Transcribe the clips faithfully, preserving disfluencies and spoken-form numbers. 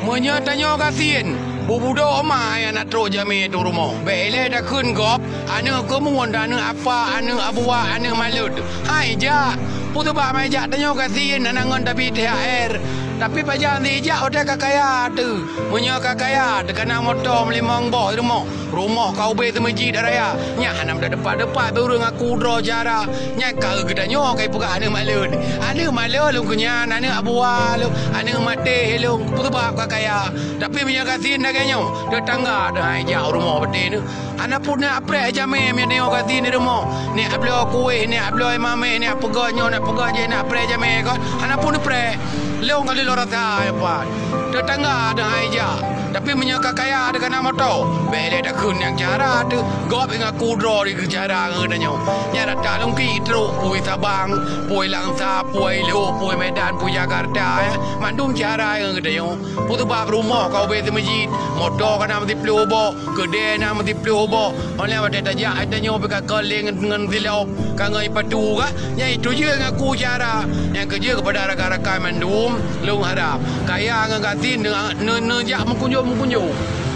Meunyoe tanyoe gasien, bubudok ma nyang na trok jamé teuh rumoh. Bèk ilèe takheun gob, aneuk keumun, aneuk apa, aneuk abuwa, aneuk maleuet. Hai jak, peue sabab hai jak, tanyoe gasien hana ngon tabi T H R. Tapi pajan si jak watèe ka kaya teuh. Meunyoe ka kaya teuh, ka na moto meulimong boh rumoh. Rumoh ka ubé seumeujid raya, nyan hana meudepat-depat bak ureueng aku droe cara. Nyan ka geutanyoe ka ipeugah aneuk maleuet. Aneuk maleuet lôn keu nyan, aneuk abuwa lôn, aneuk maté lôn, peue sabab ka kaya. Tapi meunyoe gasien lagèe nyoe, teutangga deuh hai jak rumoh baté neuh. Hana pun neuk apreh jamé meunyoe gasien di rumoh. Neuk bloe kueh, neuk bloe mamèh, neuk peugah nyoe, neuk peugah jih, neuk apreh jamé kon. Hana pun apreh. Lôn ka lôn rasa, ya, Pak. Teutangga deuh hai jak. Tapi meunyoe ka kaya teuh ka na moto, bèk lé takheun nyang cara teuh. Gob ingat kudroe di cara ngon geutanyoe. Nyan rata lungki trok, pui Sabang, pui Langsa, pui Lhok, pui Medan, pui Jakarta, ya. Mandum cara ngon geutanyoe. Peue sabab rumoh ka ubé seumeujid, moto ka na meusiploh boh, keudè na meusiploh boh. Óh lheueh watèe tajak, tanyoe pih ka keuléng ngon, ngon silop, ka ngon ipatu ka. Nyan itu jeuet ngaku cara. Nyang keujeuet keupada rakan-rakan mandum, lôn harap kaya ngon gasien neu-, neu-, neujak meukunjong-meukunjong.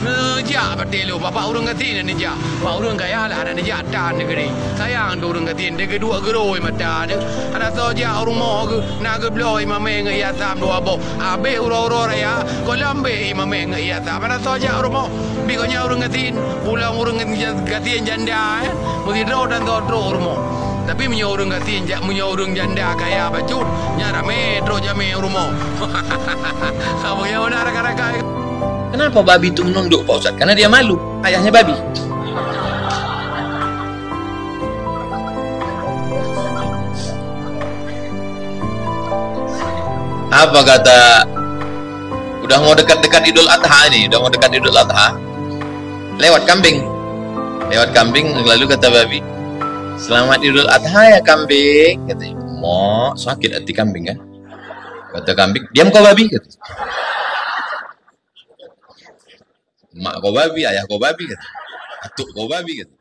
Neujak baté lôn, bak ureueng gasien neujak. Bak ureueng kaya lah hana neujak tan neugri. Sayang tu ureueng gasien, deuh geuduek geurôi mata neuh. Hana soe jak u rumoh geuh, na geubloe mamèh ngon ié asam dua boh. Abéh uroe-uroe raya, gohlom bék mamèh ngon ié asam. Hana soe jak u rumoh. Bit gobnyan ureueng gasien, pulang ureueng gasien janda, eh. Meusidroe tan soe trok u rumoh. Tapi meunyoe ureueng gasien ja-, meunyoe ureueng janda kaya bacut, nyan ramé trok jamé u rumoh. Apa nyang beuna rakan-rakan? Kenapa babi itu menunduk, Pak Ustaz? Karena dia malu. Ayahnya babi. Apa kata, udah mau dekat-dekat Idul Adha ini, udah mau dekat Idul Adha. Lewat kambing. Lewat kambing, lalu kata babi, "Selamat Idul Adha ya kambing," katanya. Mok, sakit hati kambing kan. Kata kambing, "Diam kau babi," kata. "Mak kau babi, ayah kau babi," kata. "Atuk kau babi," kata.